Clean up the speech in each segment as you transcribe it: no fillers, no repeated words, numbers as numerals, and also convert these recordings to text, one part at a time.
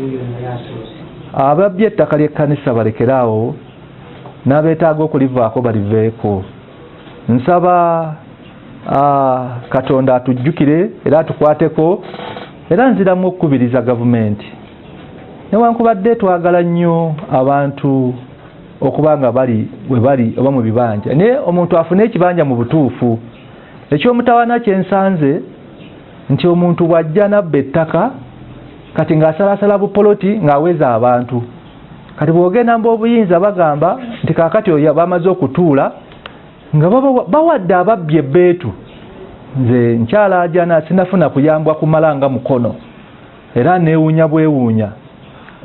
Wuuyo naye asoose. Ababbye ettaka ly'ekkanisa balekere awo, n'abeetaaga okulivaako baliveeko. Nsaba Katonda atujjukire era atukwateko, era nziramu okukubiriza gavumenti. Newankubadde twagala nnyo abantu okuba nga bali we bali oba mu bibanja, naye omuntu afune ekibanja mu butuufu. Eky'omutawaana kye nsanze nti omuntu bw'ajja n'abba ettaka kati ng'asalaasala bupoloti ng'aweza abantu. Kati bw'ogenda mu b'obuyinza bagamba nti kaakati oyo bamaze okutuula nga bawadde ababbi ebbeetu. Nze nkyalaajana sinafuna kuyambwa kumala nga mukono era neewuunya bwewuunya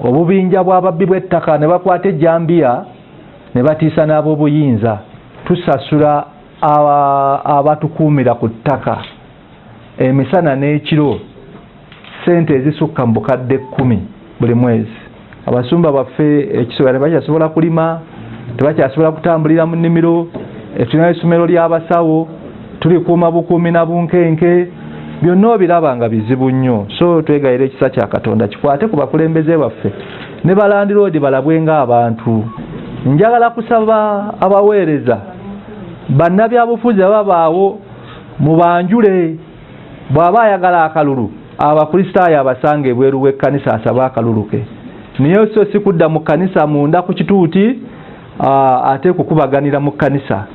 obubinja bw'ababbi bw'ettaka ne bakwata ejjambiya ne batiisa n'ab'obuyinza. Tusasula abatukuumira ku ttaka emisana n'ekiro ssente ezisukka mu bukadde 10 buli mwezi. Abasumba baffe ekisobola tebakyasobola kulima, tebakyasobola kutambulira mu nnimiro, tulina essomero ly'abasawo, tulikuuma bukuumi na bunkenke, byonna obiraba nga bizibu nnyo. So twegayira ekisa kya Katonda kikwate ku bakulembeze baffe ne balandiroodi balabwe ng'abantu. Njagala kusaba abaweereza bannabyabufuzi ababaawo mubanjule, bw'aba ayagala akalulu Abakristaayo abasanga ebweru w'ekkanisa asabe akalulu ke, naye so si kudda mu kkanisa munda ku kituuti ate kukubaganira mu kkanisa.